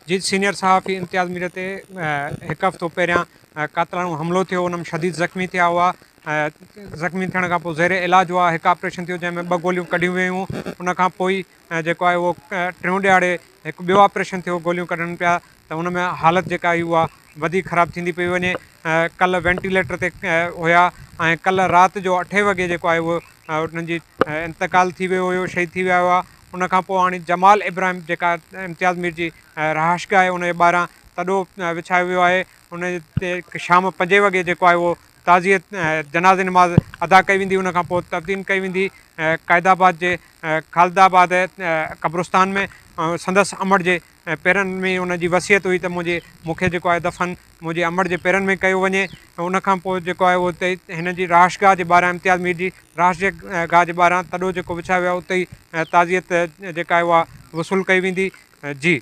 جي سينيئر صحافي امتياز مير تي هڪ هفتو پهريان قاتلاڻو حملو ٿيو ان ۾ شديد زخمي ٿيا هئا زخمي ٿيڻ کان پوء زير علاج هئا هڪ آپريشن ٿيو جنهن ۾ ٻه گوليون ڪڍيون ويون ان کان پوء جيڪو آهي اهو ٽيون ڏهاڙي هڪ ٻيو آپريشن ٿيو گوليون ڪڍن پيا ته ان ۾ حالت جيڪا آئي اها وڌيڪ خراب ٿيندي پئي وڃي ڪلهه وينٽيليٽر تي هيا ۽ ڪلهه رات جو اٺين وڳي جيڪو آهي اهو انهن جي انتقال ٿي ويو هيو شهيد ٿي ويا هئا ان کان پوء هاڻي جمال ابراهيم جيڪا امتياز مير جي رهائشگاهه آهي ان جي ٻاهران تڏو وڇايو ويو آهي ان تي شام پنجين وڳي جيڪو آهي اهو تعزيت جنازي نماز ادا ڪئي ويندي ان کان پوء تدفين ڪئي ويندي قائد آباد جي خالد آباد قبرستان ۾ سندس امڙ جي پيرن ۾ ان جي وصيت هئي ته منهنجي مون کي جيڪو آهي دفن منهنجي امڙ جي پيرن ۾ ڪيو وڃي ان کان پوء جيڪو آهي اهو اتي هن جي رهائشگاهه جي ٻاهران امتياز مير جي رهائشگاهه جي ٻاهران تڏو جيڪو وڇايو ويو آهي اتي ئي تعزيت جيڪا آهي اها وصول ڪئي ويندي جي.